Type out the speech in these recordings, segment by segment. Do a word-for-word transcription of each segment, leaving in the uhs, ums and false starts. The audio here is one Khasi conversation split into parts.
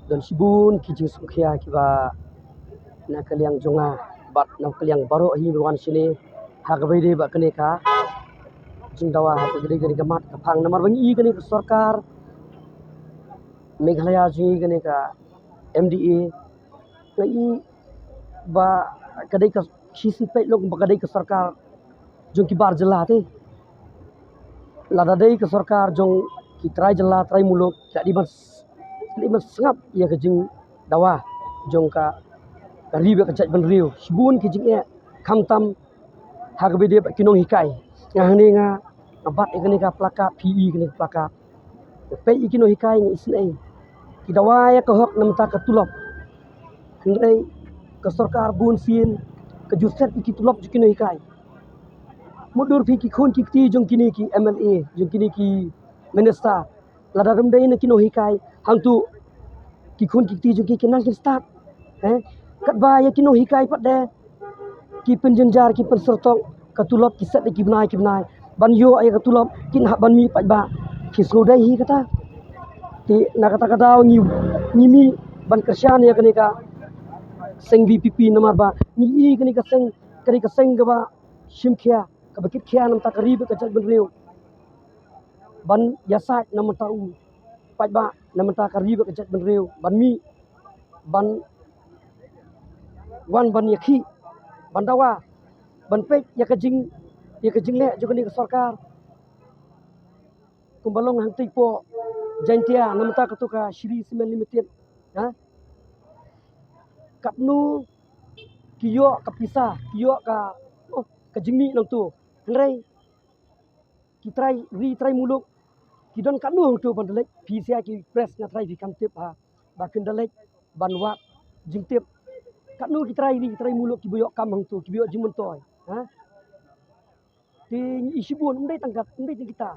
Don shibun ki jingsngewkhia kiba na ka liang jong nga bad na ka liang baroh hi ba wan shane ha kaba ïadei bad kane ka jingdawa ha kaba ïadei kane ka mat ka phang namar ba ngi i kane ka sorkar Meghalaya jong ngi kane ka M D A nga i ba ka dei ka shisien peit long ba ka dei ka sorkar jong ki bar jylla te. Lada dei ka sorkar jong ki trai jylla trai muluk ka dei ban ka dei ban sngap ïa ka jingdawa jong ka ka ri bad ka jaitbynriew. Shibun ki jingeh khamtam ha kaba ïadei bad ki nonghikai. Nga hangne nga nga bat ïa kane ka plakat, phi i kane ka plakat. Peit ïa ki nonghikai nga isynei ki dawa ïa ka hok namar ka tulop. Hynrei ka sorkar bun sien ka ju set ïa ki tulop jong ki nonghikai. Mutdur phi ki khun ki kti jong kine ki M L A, jong kine ki minister, lada ym dei na ki nonghikai hangtu ki khun ki kti jong ki ki nang kin stad. Eh, katba ïa ki nonghikai pat de ki pynjynjar ki pynsyrtok ka tulop ki set ïa ki bnai ki bnai ban ïoh ïa ka tulop kin hap ban mih pat ba ki sngewdei hi kata. Te na kata ka daw ngi ngi mih ban kyrshan ïa kane ka seng V P P namar ba ngi i kane ka seng kane ka seng kaba shim khia kaba kit khia namar ka ri bad ka jaitbynriew. Ban ïasaid namar u paidbah namar ka ri bad ka jaitbynriew ban mih ban wan ban ïakhih ban dawa ban peit ïa ka jing ïa ka jingleh jong kane ka sorkar. Kumba long hangtei hapoh Jaintia namar katu ka Shree Cement Limited, ha, katno ki ïoh ka pisa ki ïoh ka, oh, ka jingmih nangtu. Hynrei ki trai ri trai muluk ki don katno hangtu ban da leit, phi sa ki press nga trai phi kam tip ha ba kin da leit ban wad jingtip. Katno ki trai ri trai muluk kiba ïoh kam hangtu kiba ïoh jingmyntoi, ha. Te ngi i shibun ym dei tang kat ym dei tang kita.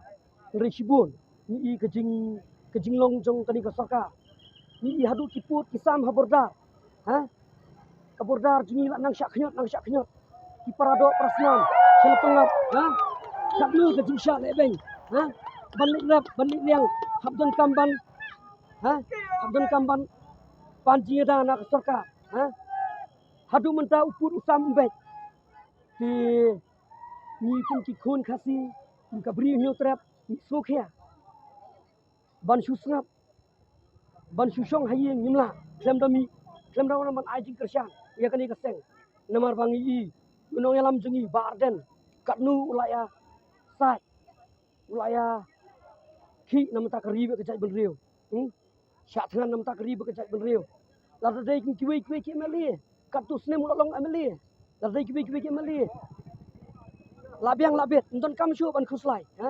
Hynrei shibun ngi i ka jing ka jinglong jong kane ka sorkar. Ngi i haduh ki pud ki sam ha border, ha. Ka border jong ngi la nang shah khñiot nang shah khñiot. Ki para doh para snam sha la pynlap, ha. Katno ka jingshah lehbeiñ, ha, ban leit rep ban leit riang hap don kam ban, ha, hap don kam ban pan jingïada na ka sorkar, ha. Haduh mynta u pud u sam ym beit. Te ngi kum ki khun Khasi kum ka Bri Hynñiewtrep ngi sngewkhia ban shu sngap ban shu shong ha ïing ngim lah khlem da mih khlem da wan ban ai jingkyrshan ïa kane ka seng. Namar ba ngi i u nongïalam jong ngi Bah Ardent katno u la ïasaid u la ïakhih namar ka ri bad ka jaitbynriew. Hmm? Shah thngan namar ka ri bad ka jaitbynriew. Lada dei kum kiwei kiwei ki M L A katto snem u la long M L A. Lada dei kiwei kiwei ki M L A la biang la biet ym don kam shuh ban khuslai, ha.